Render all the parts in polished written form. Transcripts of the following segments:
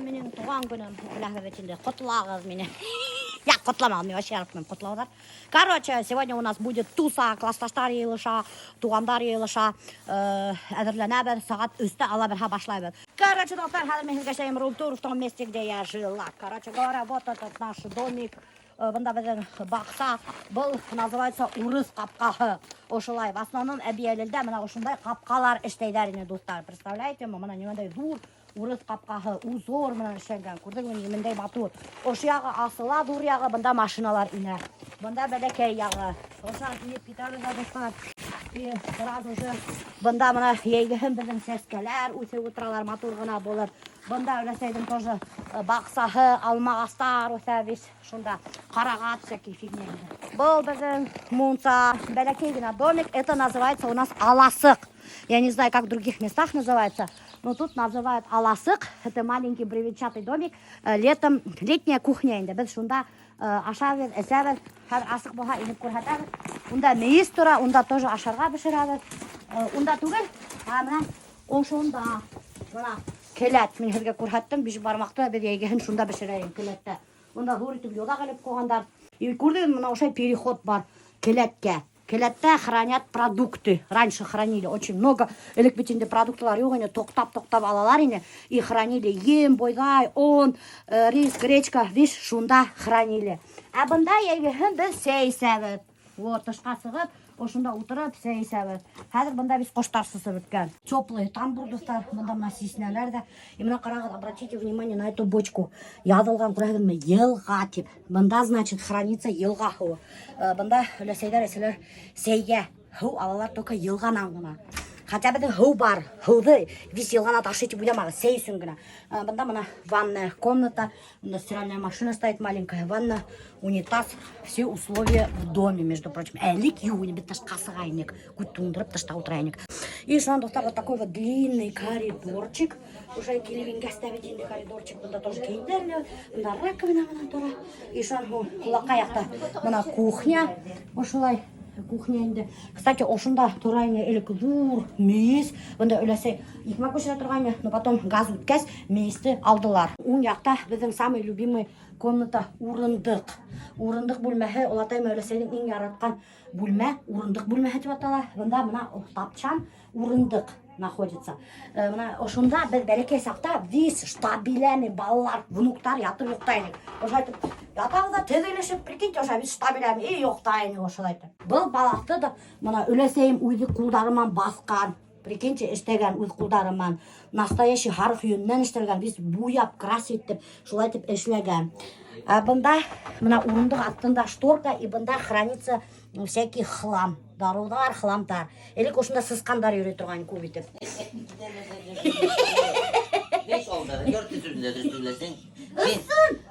Бөгөн минең тыуған көнөм, беләһегеҙ бит инде, ҡотлағыҙ мине. Я ҡотламағыҙ, мин вообще яратмайым ҡотлауҙар. Короче, сегодня у нас будет туса, класташтар йыйылыша, туғандар йыйылыша, әҙерләнәбеҙ, сәғәт 3-тә ала бирһә башлайбыҙ. Короче, дуҫтар, хәҙер мин һеҙгә эшләйем рум-тур в том месте, где я жила. Короче говоря, вот этот наш домик. Бында беҙҙең баҡса, был называется урыҫ ҡапҡаһы. Ошолай, в основном Әбйәлилдә мына ошондай ҡапҡалар эшләйҙәр ине, дуҫтар. Представляете, мына ниндәй ҙур урыҫ ҡапҡаһы, узор менән эшләнгән. Күрҙегеҙме, ниндәй матур. Ошо яғы асыла, ҙур яғы, бында машиналар инә. Бында бәләкәй яғы. Ошонан инеп китәбеҙ ҙә, дуҫтар. И сразу же бында мына йәйгеһен беҙҙең сәскәләр үҫеп ултыралар, матур ғына булыр. Бында өләсәйҙең тоже баҡсаһы, алма ағастар үҫә бит. Шунда ҡарағат всякий фигня. Был беҙҙең мунса, бәләкәй генә домик. Это называется у нас аласыҡ. Я не знаю, как в других местах называется, но тут называют аласыҡ. Это маленький бревенчатый домик. Летом, летняя кухня инде. Беҙ шунда ашайбыҙ, эсәбеҙ. Хәҙер асыҡ булһа инеп күрһәтәбеҙ. Унда мейес тора, унда тоже ашарға бешерәбеҙ. Унда түгел, ә мына ошонда. Мына келәт, мин һеҙгә күрһәттем, биш бармаҡты беҙ йәйгеһен шунда бешерәйек келәттә. Унда ҙур итеп йоҙаҡ элеп ҡуйғандар. И күрҙегеҙ, мына ошолай переход бар келәткә. Келәттә хранят продукты. Раньше хранили очень много. Элек бит инде продуктлар юҡ ине, туҡтап-туҡтап алалар ине. И хранили ем, бойҙай, он, рис, гречка, весь шунда хранили. Ә бында йәйгеһен беҙ сәй эсәбеҙ. Вот, тышҡа сығып, ошонда ултырып сәй эсәбеҙ. Хәҙер бында весь ҡоштар сысып бөткән. Теплый тамбур, дуҫтар, бында мына сисенәләр ҙә. И мына ҡарағыҙ, обратите внимание на эту бочку. Яҙылған, күрәһегеҙме, йылға тип. Бында, значит, хранится йылға һыуы. Бында өләсәйҙәр, әсәләр сәйгә һыу алалар только йылғанан ғына. Хотя беҙҙең һыу бар. Һыуҙы весь йылғана ташый тип уйламағыҙ, сәй өсөн генә. Бында мына ванная комната, бында стиральная машина стоит, маленькая ванна, унитаз, все условия в доме, между прочим. Элек юҡ ине, беҙ тышҡа сыға инек, күт туңдырып тышта ултыра инек. И шунан, дуҫтар, вот такой вот длинный коридорчик. Уже килеп ингәс тә бит инде коридорчик, бында тоже кейемдәр, бында раковина мына тора. И шунан һуң ҡолаҡҡа яҡта мына кухня, ошолай кухня инде. Кстати, ошонда тора ине элек ҙур мейес. Бында өләсәй икмәк бешерә торғайны, но потом газ үткәс, мейесте алдылар. Уң яҡта беҙҙең самый любимый комната — урындыҡ. Урындыҡ бүлмәһе, олатай менән өләсәйҙең иң яратҡан бүлмә, урындыҡ бүлмәһе тип атала. Бында мына тапчан, урындыҡ находится. Мына ошонда беҙ бәләкәй саҡта весь штабелями балалар, внуктар ятып йоҡлай инек. Ошолайтып ятабыҙ ҙа теҙелешеп, прикиньте, ошо весь штабелями и йоҡлай инек ошолайтып. Был балаҫты да мына өләсәйем үҙе ҡулдары менән баҫҡан. Прикиньте, эшләгән үҙ ҡулдары менән. Настоящий һарыҡ йөнөнән эшләгән, весь буяп, красить итеп, шулайтып эшләгән. Ә бында мына урындыҡ аҫтында шторка, и бында хранится всякий хлам. Дарыуҙар, хламдар. Элек ошонда сысҡандар йөрөй торған күп итеп. Беш алды. Йорт сүзендә дөрөҫ һөйләсәң.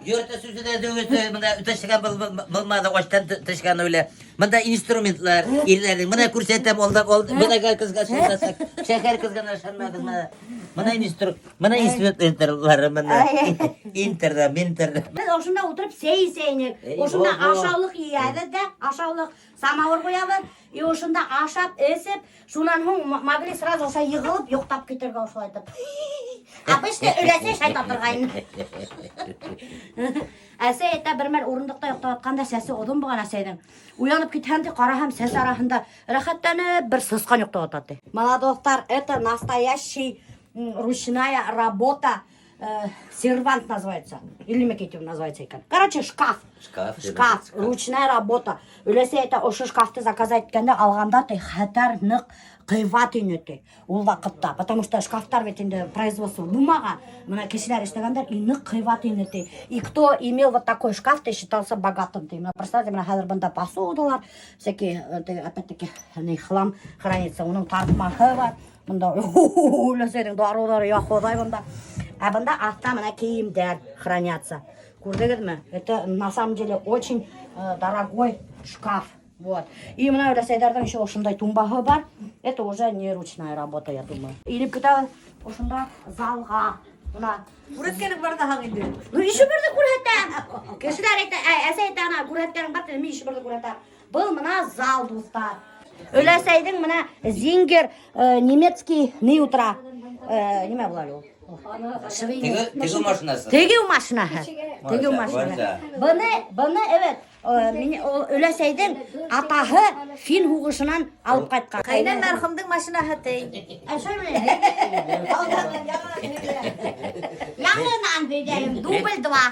Йорт сүзендә дөрөҫ, мында төшкән булмады, аштан төшкән уйлы. Мында инструментлар, ирләрнең. Мына күрсәтәм, алда, мына кызга шуласак. Шәһәр кызга ышанмадым. Мына мына инструментлары мына. Интерда, минтерда. Беҙ ошонда ултырып сәй эсә инек. Эй, Ошонда ого. ашаулыҡ йыябыҙ ҙа, ашаулыҡ самауыр ҡуябыҙ. И ошонда ашап, эсеп, шунан һуң могли сразу ошо йығылып, йоҡлап китергә ошолайтып. Обычно өләсәй шайта торғайны. Әсәй әйтә, бер мәл урындыҡта йоҡлап ятҡанда сәсе оҙон булған әсәйҙең. Уянып китһәм дә ҡараһам, сәс араһында рәхәтләнеп бер сысҡан йоҡлап ята ти. Мына, дуҫтар, это настоящий ручная работа. Сервант называется. Или нимәкәй называется икән. Короче, шкаф. Шкаф. Шкаф, ручная работа. Өләсәй әйтә, ошо шкафты заказать иткәндә алғанда ти хәтәр ныҡ ҡыйбат ине ти ул ваҡытта. Потому что шкафтар бит инде производство булмаған. Мына кешеләр эшләгәндәр и ныҡ ҡыйбат ине ти. И кто имел вот такой шкаф, ты считался богатым ти. Мына представьте, мына хәҙер бында посудалар, всякие, опять-таки, не хлам хранится. Уның тартмаһы бар. Бында өләсәйҙең дарыуҙары, я хоҙай, бында. Ә бында аҫта мына кейемдәр хранятся. Күрҙегеҙме? Это на самом деле очень дорогой шкаф. Вот. И мына өләсәйҙәрҙең еще ошондай тумбаһы бар. Это уже не ручная работа, я думаю. Инеп китәбеҙ ошонда залға. Мына Күрһәткәнең бар ҙаһаң инде. Ну, еще берҙе күрһәтәм. Кешеләр әйтә, әсәй әйтә, ана күрһәткәнең бар, мин еще берҙе күрһәтәм. Был мына зал, дуҫтар. Өләсәйҙең мына Зингер немецкий ни ултыра. Нимә була әле ул? Швейный. Тегеү машинаһы. Тегеү машинаһы. Тегеү машинаһы. Быны, быны evet, өләсәйҙең атаһы фин һуғышынан алып ҡайтҡан. Ҡәйнәм мәрхүмдең машинаһы ти. Ә, шул Яңынан һөйләйем, дубль два.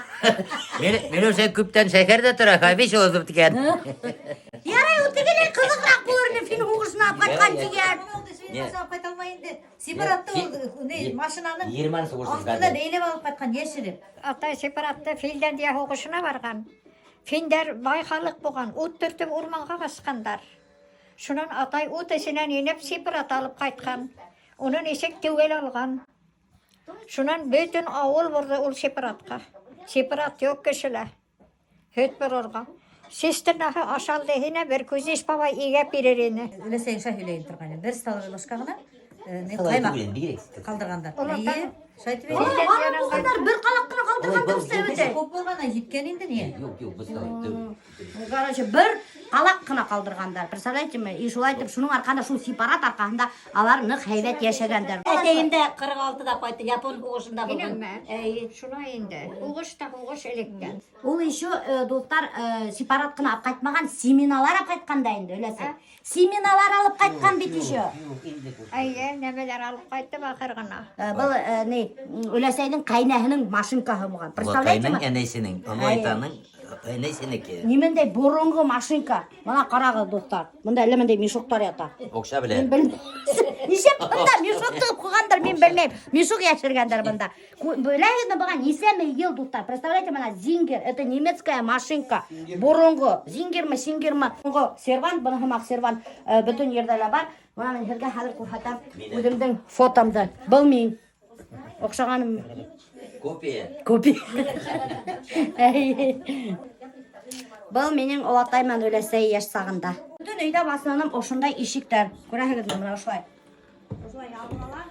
Миләүшә күптән шәһәрҙә тора, хәбиш уҙып тигән. Ярай, ул тегеләй ҡыҙығыраҡ булыр ине фин һуғышынан алып ҡайтҡан тигән. Швейный машина алып ҡайта алмай инде. Сепаратты ул ни машинаның Герман һуғышынан. аҫтына бәйләп алып ҡайтҡан йәшереп. Атай сепаратты Финляндия һуғышына барған. Финдәр бай халыҡ булған, ут төртөп урманға ҡасҡандар. Шунан атай ут эсенән инеп сепарат алып ҡайтҡан. Уны нисек теүәл алған. Шунан бөтөн ауыл борҙо ул сепаратҡа. Сепарат юҡ кешелә. Һөт борорға. Сестернаһы ашалды һине бер Күзниш бабай игәп бирер ине. Өләсәйең шулай һөйләй торғайны. Бер столовый ложка ғына ни Шулай ҡаймаҡ түгел, бигерәк. ҡалдырғандар. Улар Эйе, шулай Ана булғандар, бер ҡалаҡ ҡына ҡалдырғандар Ул Күп булғаны еткән инде ни? Юҡ, юҡ, бер столовый. Короче, бер ҡалаҡ ҡына ҡалдырғандар. Представляете ме? И шулай итеп, шуның арҡаһында, шул сепарат арҡаһында алар ныҡ һәйбәт йәшәгәндәр. Әтәйем дә 46-да ҡайтты, япон һуғышында булған. Инеңме? Эйе. Шулай инде. Һуғыш та һуғыш электән. Ул еще, дуҫтар, сепарат ҡына алып ҡайтмаған, семеналар алып ҡайтҡан да инде, өләсәй. Семеналар алып ҡайтҡан бит еще. Юҡ, инде. Әйе, нәмәләр алып ҡайтты бахыр ғына. Был ни, өләсәйҙең ҡәйнәһенең машинкаһы булған. Представляете Олатайның ме? әнәсенең, олайтаның әнәсенеке. Нимендәй боронғо машинка. Бына ҡарағыҙ, дуҫтар. Бында әллә ниндәй мешоктар ята. Оҡша Мин белән. белмәйем. Нисә бында мешок тығып ҡуйғандар, мин белмәйем. Мешок йәшергәндәр бында. Беләһегеҙме, быға нисәмә йыл, дуҫтар? Представляете, бына Зингер, это немецкая машинка. Боронғо. Зингерме, Сингерме? Боронғо сервант, быны һымаҡ сервант, бөтөн ерҙә лә бар. Бына мин һеҙгә хәҙер күрһәтәм үҙемдең фотомды. Был мин. Оҡшағаным Копия. копия. Был минең олатай менән өләсәй йәш сағында. Бөтөн өйҙә в основном ошондай ишектәр. Күрәһегеҙме, бына ошолай. Ошолай ябылалар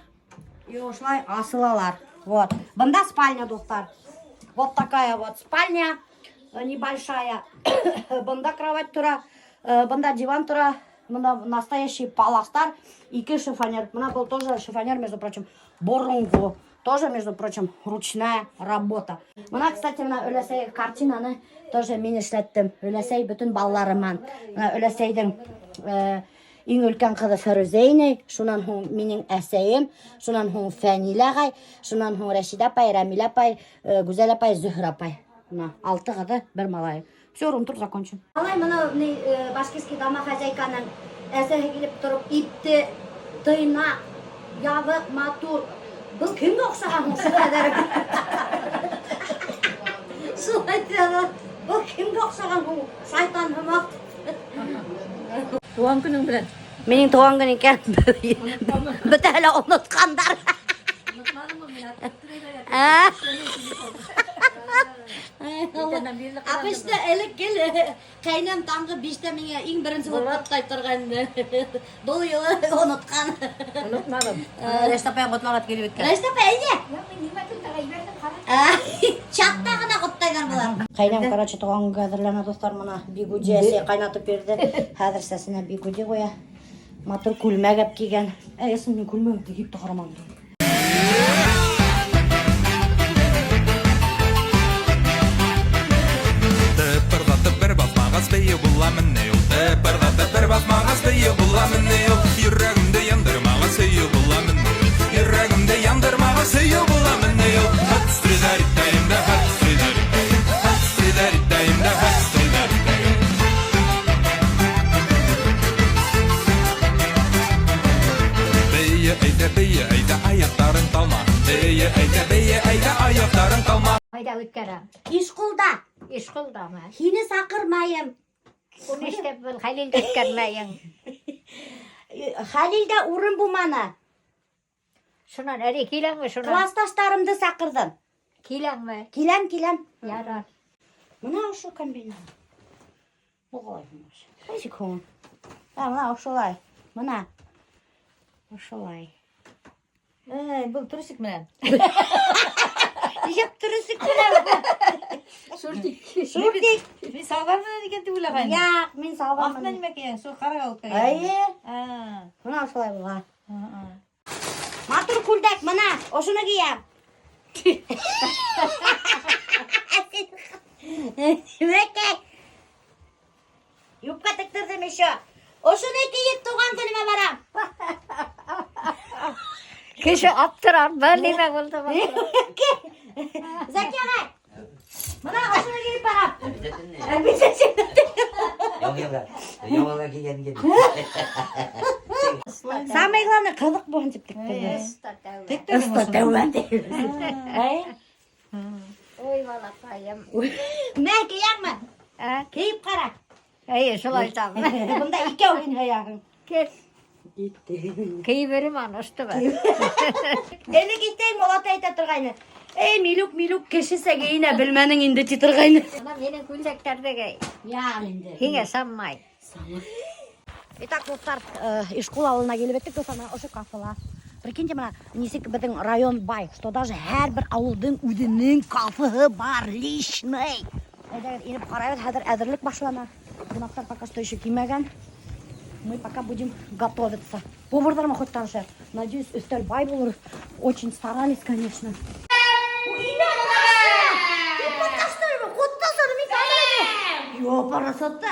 и ошолай асылалар. Вот. Бында спальня, дуҫтар. Вот такая вот спальня небольшая. Бында кровать тора, бында диван тора. Бында настоящий паластар, ике шифонер. Бына был тоже шифонер, между прочим, боронғо. Тоже, между прочим, ручная работа. Бына, кстати, бына өләсәй картинаны тоже мин эшләттем. Өләсәй бөтөн балаларыман. Бына өләсәйҙең иң өлкән ҡыҙы Фәрүзә инәй, шунан һуң минең әсәйем, шунан һуң Фәнилә ағай, шунан һуң Рәшидә апай, Рәмилә апай, Гүзәл апай, Зөһрә апай. Бына алты ҡыҙы, бер малайы. Все, рум-тур закончен. Малай бына ни, башкирский домохозяйканың әсәһе килеп тороп ипте, тыйнаҡ, ябыҡ, матур. Был кемгә оҡшаған һуң шул ҡәҙәр? Шулай тиҙәр. Был кемгә оҡшаған һуң? Шайтан һымаҡ. Тыуған көнөң белән. Минең тыуған көн икән. Бөтәһе лә онотҡандар. Ә? Апышты элек гел ҡәйнәм таңғы 5-тә миңә иң беренсе булып ҡотлай торған ине. Был юлы онотҡан. Онотманым. Рәшит апайың ҡотларға килеп еткән. Рәшит апай, әйҙә. Юҡ, мин нимә ебәрҙем, ҡара. Чатта ғына ҡотлайҙар былар. Ҡәйнәм, короче, тыуған көнгә әҙерләнә, дуҫтар, бына бигуди әсәй ҡайнатып бирҙе. Хәҙер сәсенә бигуди ҡуя. Матур күлмәк әп кейгән. Әй, ысын мин күлмәгемде кейеп тә ҡараманым. Тыпырҙатып бер баҫмағас бейеү буламы ни ул? Тыпырҙатып бер баҫмағас бейеү буламы ни ул? Йөрәгемде яндырмағас һөйөү буламы ни ул? Йөрәгемде яндырмағас һөйөү буламы ни ул? Хат-стридәрит-тәйем дә, хат-стридәрит-тәйем, хат-стридәрит-тәйем дә, хат-стридәрит-тәйем. Бейе, әйҙә, бейе, әйҙә, аяҡтарың талма. Бейе, әйҙә, бейе, әйҙә, аяҡтарың талма. Ҡайҙа үткәрәм? Ишҡулда. Ишҡулдамы? Һине саҡырмайым. Уны эшләп был Хәлилде үткәрмәйең. Хәлилдә урын булманы. Шунан әле киләңме шунан? Класташтарымды саҡырҙым. Киләңме? Киләм, киләм. Ярар. Бына ошо комбинат. Был ҡалай һуң? Нисек һуң? Ә, бына ошолай. Бына. Ошолай. Эй, был трусик менән. Нисек трусик менән? Шортик. Шортик. Мин салбар менән икән тип уйлағайным. Юҡ, мин салбар Аҫтына менән. нимә кейгән? Шул ҡара алып кейгән. Эйе. А. Бына ошолай булған. А. Матур күлдәк, бына, ошоно кейәм. Мәкәй. Юбка тектерҙем еще. Ошоно кейеп тыуған көнөмә барам. Кеше аптырар, был нимә булды был? Зәки ағай. Бына ошоно кейеп барам. Обязательно. Обязательно. Яңы йылға килгән килде. Самое главное, ҡыҙыҡ булһын тип тектерҙем. Оҫта тәүбән. Әй. Ой, балаҡайым. Мә, кейәңме? Ә? Кейеп ҡара. Эйе, шулай итәм. Бында икәү һин һыяһың. Кил. Кейеп йөрөм аны, ошто бар. Элек итәйем, олатай әйтә торғайны. Эй, Милүк, Милүк, кешесә кейенә белмәнең инде ти торғайны. Бына минең күлдәктәрҙе Яр инде. һиңә саммай. Итак, дуҫтар, Ишҡол ауылына килеп еттек, дуҫтар, бына ошо кафела. Прикиньте, бына нисек беҙҙең район бай, что даже һәр бер ауылдың үҙенең кафеһы бар, личный. Әйҙәгеҙ, инеп ҡарайбыҙ, хәҙер әҙерлек башлана. Ҡунаҡтар пока что еще килмәгән. Мы пока будем готовиться. Поварҙар менән хоть танышайыҡ. Надеюсь, өҫтәл бай булыр. Очень старались, конечно. Ёпарасоты.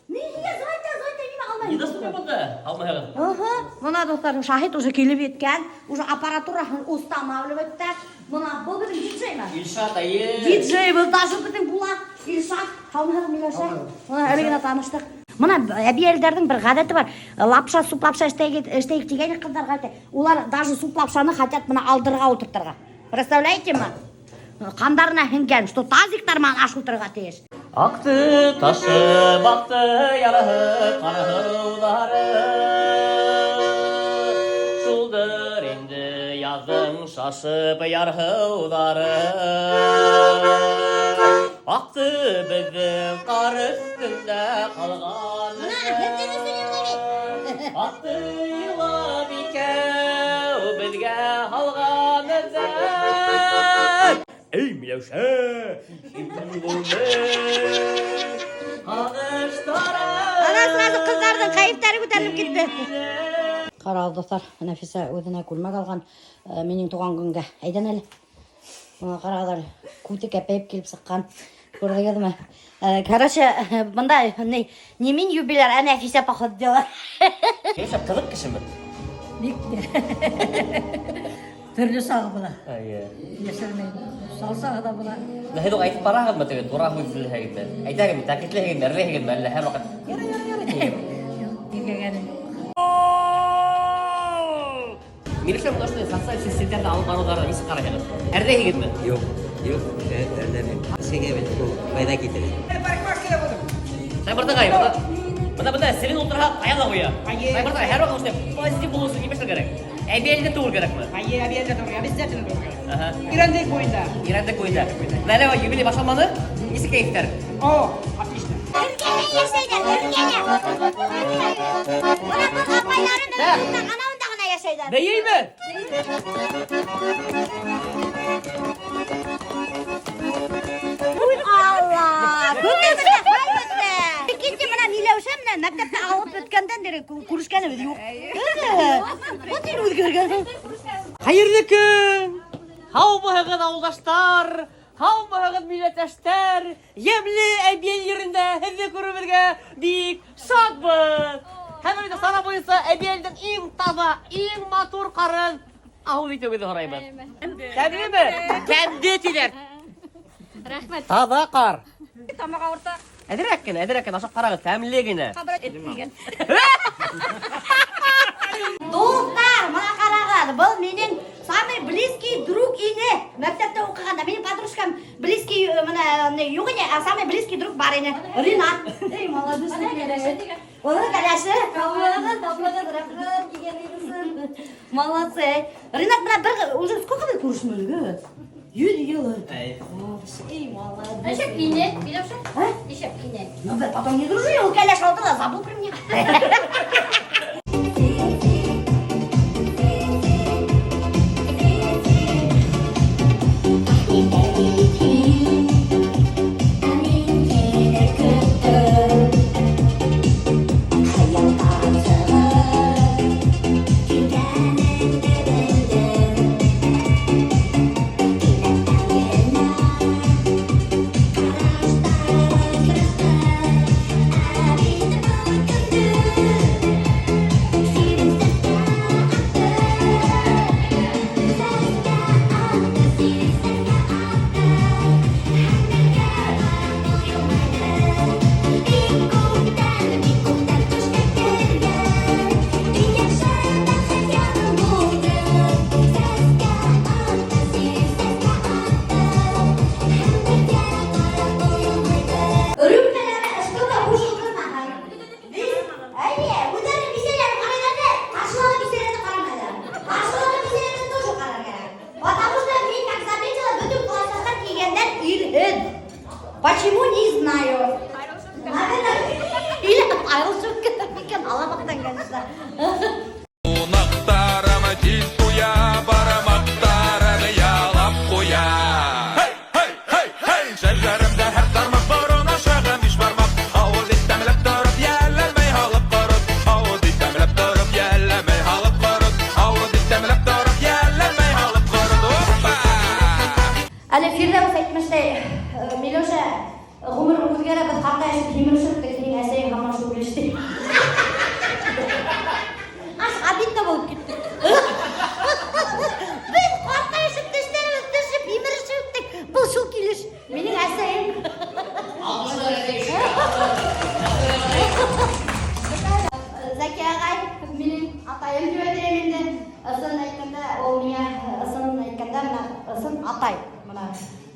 Мин һиңә звонить, звонить, нимә алмайым. Недоступен бында, алмайһығыҙ. Ага. Бына дуҫтар, Шаһит уже килеп еткән, уже аппаратураһын устанавливать итә. Бына был беҙҙең диджеймы? Илшат, әйе. Диджей был даже беҙҙең була. Илшат, һаумыһығыҙ, Миләүшә. Бына әле генә таныштыҡ. Бына әбейҙәрҙең бер ғәҙәте бар. Лапша, суп лапша эшләйек, эшләйек тигән ҡыҙҙарға әйтә. Улар даже суп лапшаны хотят бына алдырға ултыртырға. Представляете ме? Ҡандарына һеңгән, что тазиктар менән аш ултырырға тейеш. Аҡты ташып, аҡты ярһып, ҡарһыуҙары. Шулдыр инде яҙҙың шашып ярһыуҙары. Аҡты беҙҙең ҡар өҫтөндә ҡалған. Аҡты йылан икәү беҙгә һалған эҙҙәр. Эй, Миләүшә, һин булды һағыштары. Ана сразу ҡыҙҙарҙың кәйефтәре күтәрелеп китте. Ҡарағыҙ, дуҫтар, Нәфисә үҙенә күлмәк алған минең тыуған көнгә. Әйҙән әле. Бына ҡарағыҙ әле, күте кәпәйеп килеп сыҡҡан. Күрҙегеҙме? Короче, бында не мин юбиляр, ә Нәфисә, по ходу дела. Миләүшә ҡыҙыҡ кешеме? Бик тә. Төрлө сағы була. Эйе. Йәшермәйем. Уҫал сағы ла була. Һеҙ уға әйтеп бараһығыҙмы теге тура һүҙлеһегеҙме? Әйтәһегеҙме, тәнҡитләйһегеҙме, әрләйһегеҙме, әллә һәр ваҡыт ярай, ярай, ярай тиһегеҙме? Юҡ, тиргәгәнем юҡ. Миләүшә, бына ошондай социаль селтәрҙе алып барыуҙарына нисек ҡарайһығыҙ? Әрләйһегеҙме? Юҡ, юҡ, әрләмәйем. Кешегә бит ул файҙа килтерә. Шаймарҙан ағай, бына селен ултырһа, ҡая ла ҡуя. Шаймарҙан ағай, һәр ваҡыт ошондай позитив булыу өсөн нимә эшләр кәрәк? Әбейәлдә түгел кәрәкме? Әйе, әбейәлдә торор, обязательно торор кәрәк. Аһа. Өйрәндек буйында. Өйрәндек буйында. Бына әле юбилей башланманы, нисек кәйефтәр? О, отлично. Өргәлә йәшәйҙәр, өргәлә. Бына был апайларым анауында ғына йәшәйҙәр. Бейейме? Уй Алла! Күңел бөтә, хәл бөтә. Прикиньте, бына Миләүшә менән мәктәптә алып бөткәндән бире күрешкәнебеҙ юҡ. Вот һин үҙгәргәнһең. Хәйерле көн! Һаумыһығыҙ, ауылдаштар! Һаумыһығыҙ, милләттәштәр! Йәмле Әбйәлил ерендә һеҙҙе күреүебеҙгә бик шатбыҙ! Һәм инде сара буйынса Әбйәлилдең иң таҙа, иң матур ҡарын ауыҙ итеүегеҙҙе һорайбыҙ. Тәмлеме? Тәмле тиҙәр. Рәхмәт. Таҙа ҡар. Тамаҡ ауырта. Әҙерәк кенә, әҙерәк кенә ашап ҡарағыҙ, тәмле генә. Ҡабыр итмәгән. Дуҫтар, бына ҡарағыҙ, был минең самый близкий друг ине. Мәктәптә уҡығанда минең подружкам близкий, бына, не, юҡ ине, а самый близкий друг бар ине. Ринат. Эй, молодец. Уның кәләше. Һаумыһығыҙ, һаумыһығыҙ, рәхмәт килгәнегеҙ өсөн. Молодцы. Ринат, бына бер уже сколько беҙ күрешмәнек? 100 йыл. Эй, молодец. Нисек ине, Миләүшә? А? Нисек ине? Ну, беҙ потом не дружили, ул кәләш алды ла, забыл про меня. ҡартайышып һимерешеп бөттөк, һинең әсәйең һаман шул килеш ти. Аж обидно булып китте. Беҙ ҡартайышып тештәребеҙ төшөп һимерешеп бөттөк. Был шул килеш. Минең әсәйем. Зәки ағай, минең атайым тип әйтәйем инде. Ысын әйткәндә, ул миңә ысын әйткәндә, бына ысын атай. Бына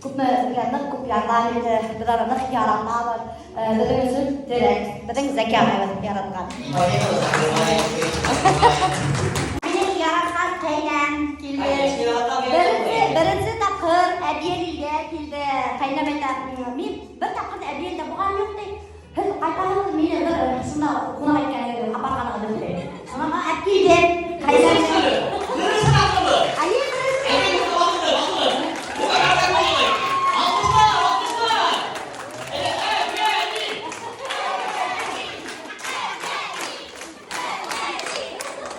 күпме беҙгә ныҡ күп ярҙам итте, беҙ аны ныҡ яратабыҙ. Беҙҙең өсөн терәк, беҙҙең Зәки ағайыбыҙ яратҡан. Минең яратҡан ҡәйнәм килде. Беренсе тапҡыр Әбйәлилгә килде. Ҡәйнәм әйтә, мин бер тапҡыр ҙа Әбйәлилдә булғаным юҡ ти. Һеҙ ҡайтаһығыҙ, мине бер шунда ҡунаҡ иткәнегеҙ, апарғанығыҙ ти. Шунан әп килдем. Ҡәйнәм. Әйе, беренсе. Алҡышлар, алҡышлар! Әбйәлил!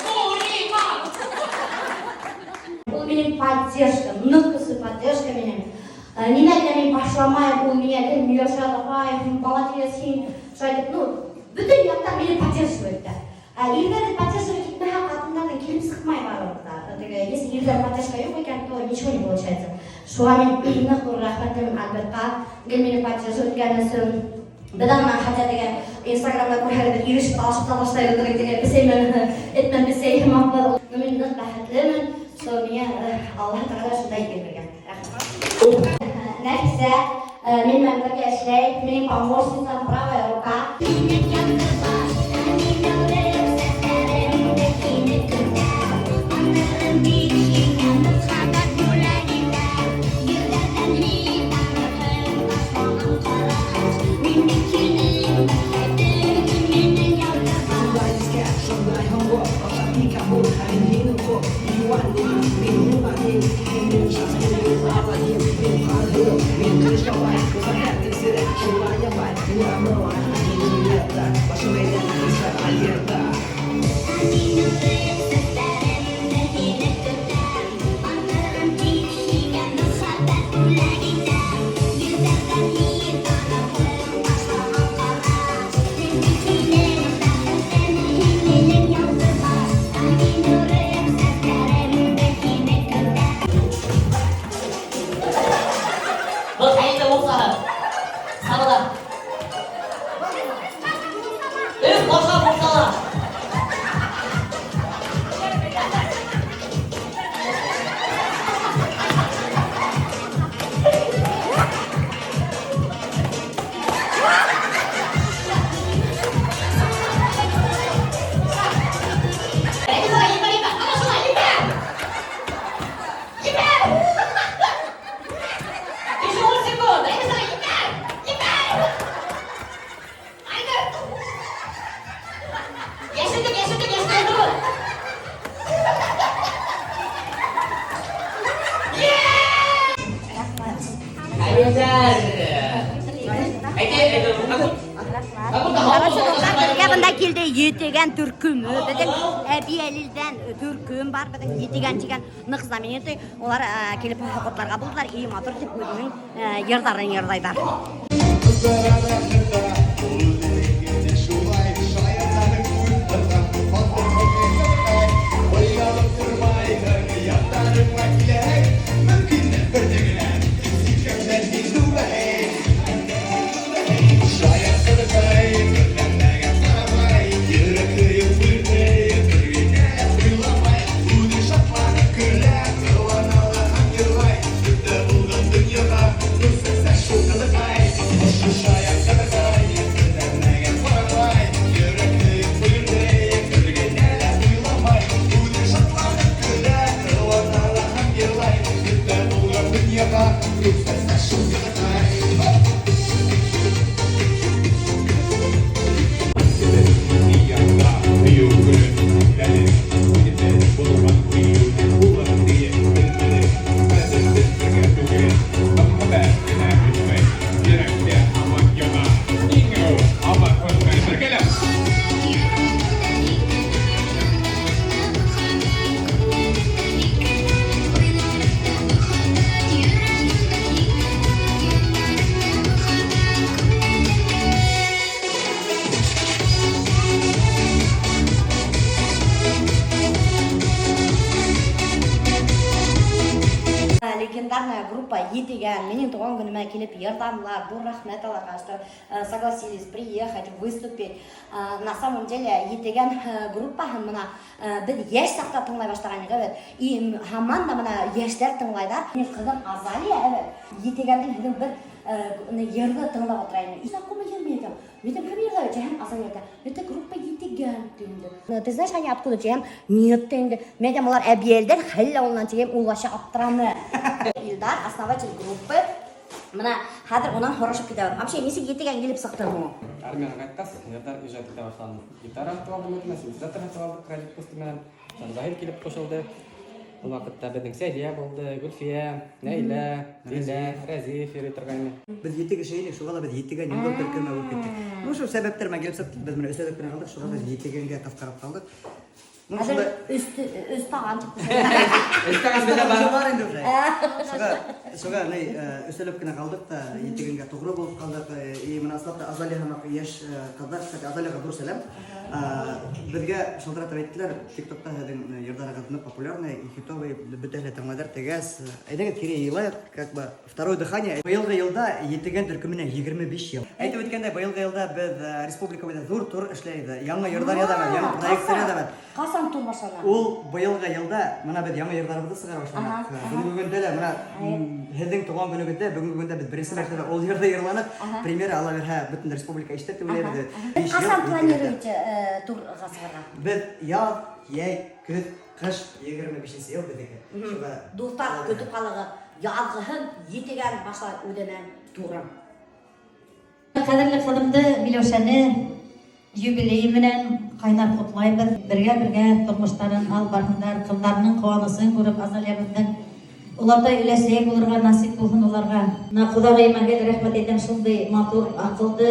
Нуриман! Ул минең поддержка, ныҡ көслө поддержка минең. Нимә генә мин башламайым, ул миңә гел Миләүшә давай, молодец һин, шулай итеп, ну, бөтөн яҡтан мине поддерживает итә. Ә ирҙәрҙе поддерживать итмәһә, ҡатындарҙан килеп сыҡмай барыбер ҙа. Теге, если ирҙәр поддержка юҡ икән, то ничего не получается. Шуға мин ныҡ ҙур рәхмәтлемен Альбертҡа, гел мине поддерживать иткән өсөн. Беҙ ана хатта теге Инстаграмда күрһәгеҙ, ирешеп талашып та башлайбыҙ, теге бесәй менән эт менән бесәй һымаҡ. Но мин ныҡ бәхетлемен, что миңә Аллаһ Тәғәлә шундай итеп биргән. Рәхмәт. Нәфисә, мин менән бергә эшләй, минең помощницам, правая рука. Был хәйерҙе булһа, сабыла. Өс башлап булһа ла. Әйҙә, шулай, ебәр, ебәр. Ана шулай, ебәр. Ебәр. Еще 10 секунд. Әйҙә, шулай, ебәр. Ебәр. Айҙа. Йәшелдек, йәшелдек, йәшелдек. Dur. Хәйерләр. Әйҙә, әйҙә, Короче, дуҫтар, беҙгә бында килде Етегән төркөмө. Беҙҙең Әбйәлилдән төркөм бар, беҙҙең Етегән тигән ныҡ знаменитый. Улар килеп ҡотларға булдылар, и матур тип үҙенең йырҙарын йырлайҙар. Шаян. Легендарная группа Етегән минең тыуған көнөмә килеп йырланылар. Ҙур рәхмәт уларға, что согласились приехать, выступить. На самом деле Етегән группаһын бына беҙ йәш саҡта тыңлай башлаған инек бит. И һаман да бына йәштәр тыңлайҙар. Минең ҡыҙым Азалия әбет Етегәндең һеҙҙең бер йырҙы тыңлап ултыра ине. Знакомый йыр мин әйтәм. Мин әйтәм, кем йырлай? Тиһәм, Азалия әйтә. Это группа Етегән ти инде. Ты знаешь, они откуда? Тиһәм, нет ти инде. Мин әйтәм, улар Әбйәлилдән, Хәлил ауылынан тиһәм, ул вообще аптыраны. Илдар, основатель группы. Бына хәҙер унан һорашып китәбеҙ. Вообще, нисек Етегән килеп сыҡты һуң? Армиянан ҡайтҡас, йырҙар ижад итә башланым. Гитара һатып алдым үҙемә, синтезатор һатып алдыҡ Радик ҡусты менән. Шунан Заһир килеп ҡушылды. Ул ваҡытта беҙҙең Сәлиә булды, Гөлфиә, Нәйлә, Дилә, Рәзиф йөрөй торғайны. Беҙ ете кеше инек, шуға ла беҙ Етегән йондоҙ төркөмө булып киттек. Ну, шул сәбәптәр менән килеп сыҡтыҡ, беҙ менә өсәүләп кенә ҡалдыҡ, шуға беҙ Етегәнгә ҡыҫҡарып ҡалдыҡ. Ну, Хәҙер шунда өс таған тип. Өс таған беҙҙә бар. Бар инде уже. Шуға ни, өсәүләп кенә ҡалдыҡ та Етегәнгә тоғро булып ҡалдыҡ. И бына ысынлап та Азалия һымаҡ йәш ҡыҙҙар, кстати, Азалияға ҙур сәләм. Беҙгә шылтыратып әйттеләр, ТикТокта һеҙҙең йырҙарығыҙ ныҡ популярный, хитовый, бөтәһе лә тыңлайҙар, тигәс, әйҙәгеҙ кире йыйылайыҡ, как бы второе дыхание. Быйылғы йылда Етегән төркөмөнә 25 йыл. Әйтеп үткәндәй, быйылғы йылда беҙ республика буйында ҙур тур эшләйбеҙ. Яңы йырҙар яҙабыҙ, яңы проекттар яҙабыҙ. Ҡасан тур башлана? Ул быйылғы йылда бына беҙ яңы йырҙарыбыҙҙы сығара башланыҡ. Бөгөнгө көндә лә бына һеҙҙең тыуған көнөгөҙҙә бөгөнгө көндә беҙ беренсе мәртәбә ул йырҙы йырланыҡ. Премьера ала бирһә, бөтөн республика ишетер тип уйлайбыҙ. Ҡасан планируете турға сығырға? Беҙ яҙ, йәй, көҙ, ҡыш 25 йыл беҙҙеке. Шуға Дуҫтар, көтөп ҡалығыҙ. Яҙғыһын Етегән башлай үҙенең турын. Ҡәҙерле ҡыҙымды Миләүшәне юбилейы менән ҡайнар ҡотлайбыҙ. Бергә-бергә тормоштарын алып барһындар, ҡыҙҙарының ҡыуанысын күреп Азалиябыҙҙың уларҙай өләсәй булырға насип булһын уларға. Бына ҡоҙағыйыма гел рәхмәт әйтәм, шундай матур, аҡылды,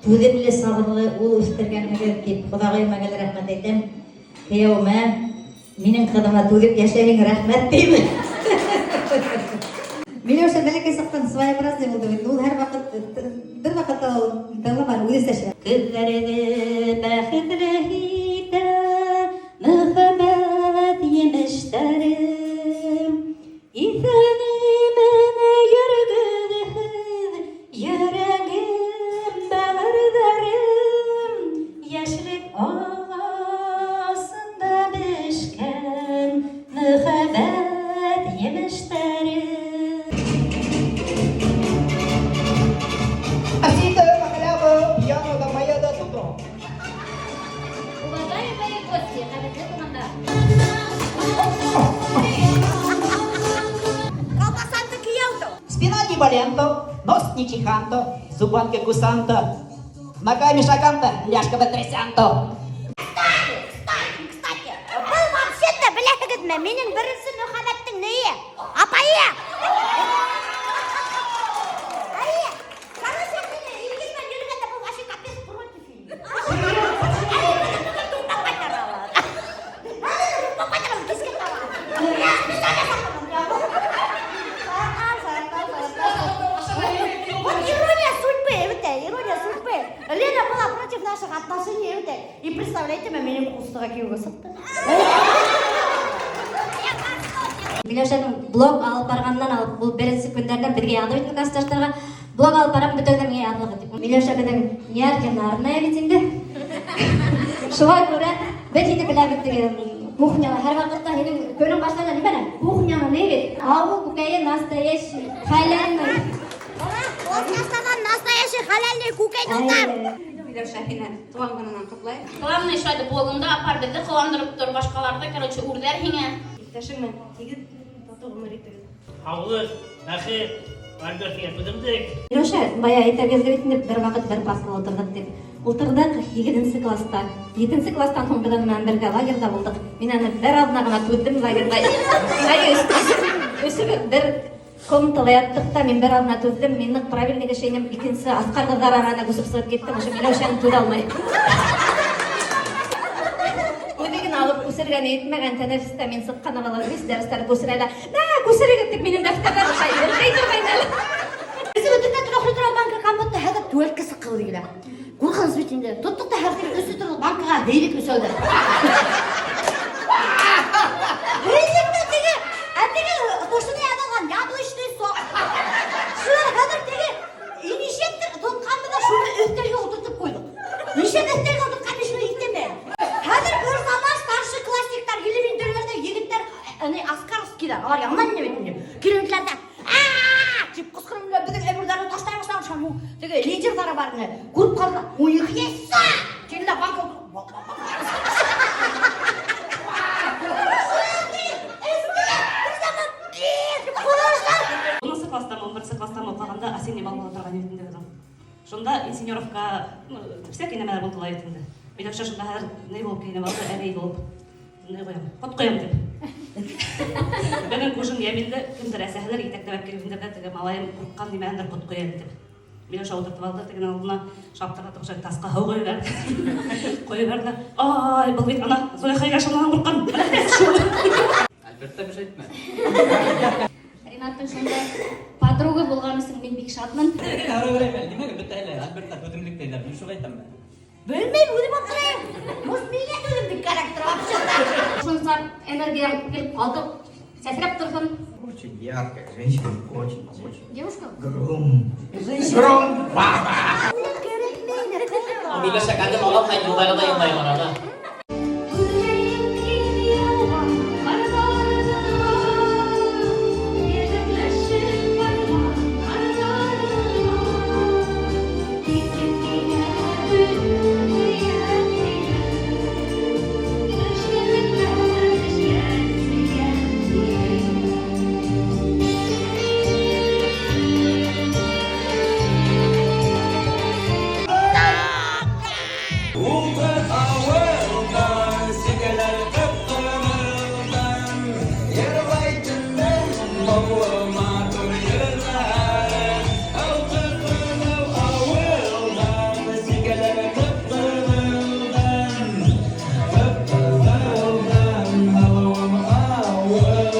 түҙемле, сабырлы ул үҫтергәнегеҙ тип ҡоҙағыйыма гел рәхмәт әйтәм. Кейәүемә, минең ҡыҙыма түҙеп йәшәгән рәхмәт тием. Миләүшә бәләкәй саҡтан своеобразный булды бит. Ул һәр ваҡыт бер ваҡытта ул тыңламаны, үҙе сәсә. Көҙҙәрҙе бәхетле итә мөхәббәт емештәре. Иҫән-имен йөрөгөҙ, йөрәгем, бәғерҙәрем, йәшлек ағасында бешкән мөхәббәт емештәре. Asito, Makalabo, Piano, Damayada, Tutro. Уважаемые гости, ҡәҙерле туғандар. Колбасанды кейәү Спина не боленто, нос не чиханто, зубанка кусанто, ногами шаганто, ляжка потрясянто. Кстати, кстати, был вообще-то беләһегеҙме, минең беренсе мөхәббәттең ние? Апайы! Әйе. Короче, мин Илгиз менән йөрөгәндә был вообще капец против инде. Әйе, беҙ бөгөн туҡтап ҡайтаралар. Туҡтап ҡайтаралар, кискә табан. Я специально саҡланам. Шаяртам, шаяртам, шаяртам. Вот ирония судьбы, это ирония судьбы. Лена была против наших отношений, это. И представляете, минең ҡустыға кейәүгә сыҡты. Миләүшәнең блог алып барғанынан алып, ул беренсе көндәрҙән беҙгә яҙып бит классташтарға. Блог алып барам, бөтәһе миңә яҙылғы тип. Миләүшә беҙҙең неординарная бит инде. Шуға күрә беҙ һине беләбеҙ теге кухняла һәр ваҡытта һинең көнөң башлана нимәнән? Кухняны ни бит? Ауыл күкәйе настоящий, хәләлный. Классташтарҙан настоящий хәләлный күкәй дуҫтар. Миләүшә һине тыуған көнөңә ҡотлайым. Главное, шулай блогыңда апар беҙҙе ҡыуандырып тор, башҡаларҙы, короче, үрҙәр һиңә. Иптәшең менән тигеҙ татыу ғүмер итегеҙ. Һаулыҡ, бәхет, Альберт һиңә түҙемлек. Миләүшә, бая әйтә бирҙе бит инде бер ваҡыт бер класста ултырҙыҡ тип. Ултырҙыҡ һигеҙенсе класста. Етенсе класстан һуң беҙ уның менән бергә лагерҙа булдыҡ. Мин аны бер аҙна ғына түҙҙем лагерҙа. Әйе, өсөбөҙ бер комнатала яттыҡ та, мин бер аҙна түҙҙем. Мин ныҡ правильный кеше инем. Икенсе Асҡар ҡыҙҙар араһына күсеп сығып киттем. Ошо Миләүшәне түҙә алмай. Үҙе генә алып күсергә етмәгән тәнәфестә мин сыҡҡан арала весь дәрестәр күсерә лә. Нә, күсерегеҙ тип минең дәфтәрҙәр йөрөй торғайны әле. Өсөбөҙ трехлитровый банка компотты хәҙер туалетҡа сыҡҡы килә. Ҡурҡыныс бит инде. Тоттоҡ та һәр 3 литрлыҡ банкаға һейҙек өсәүҙе. Һейҙек тә теге, ә теге тошоно яҙылған яблочный Пожарскийҙар, алар яңынан инде бит инде. Килеп инделәр ҙә, «А-а-а!» тип ҡысҡырып менән беҙҙең әйберҙәрҙе ташлай башлаған шуның теге лидерҙары бар ине. Күреп ҡалдылар. У них есть сак! Тине лә банка бак, бак, бак. Унынсы класстамы, 11-нсе класстамы уҡығанда осенний бал була торған бит инде беҙҙең. Шунда инсценировка, ну, всякий нәмәләр булды ла бит инде. Миләүшә шунда хәҙер ни булып кейенеп алды, әбей булып. Ни ҡуям, ҡот ҡоям тип. Беҙҙең кужин Йәмилде кемдер әсәһелер етәкләп килеп инде теге малайым ҡурҡҡан нимәһендер ҡот ҡоям тип. Миләүшә ултыртып алды, тегенең алдына шаптырҙы, ошо тасҡа һыу ҡойоп бәрҙе. Ҡойоп бәрҙе. Ай, был бит ана Зөләйха Юлдашевнанан ҡурҡҡан. Альбертта бер әйтмә. Ринаттың шундай подруга булған өсөн мин бик шатмын. Һорай берәйем әле, нимәгә бөтәһе лә Альбертта түҙемлек тиҙәр? Мин шуға әйтәм. Белмәйем, үҙем аптырайым. Может, миңә түҙемлек кәрәктер вообще-то. Шунса энергия килеп ҡалдыҡ. Сәсрәп торһон. Очень яркая женщина, очень, очень. Девушка? Гром. Гром, баба! Миләүшә кәдим алып ҡайт, юлдары ла йылмайған ана. Ултыр ауылдан, сигәләр ҡып-ҡыҙылдан, Йырлай төндәр моңло матур йырларын. Алтын ауылдан, сигәләр ҡып-ҡыҙылдан, Ҡып-ҡыҙылдан, һылыуым ауылдан.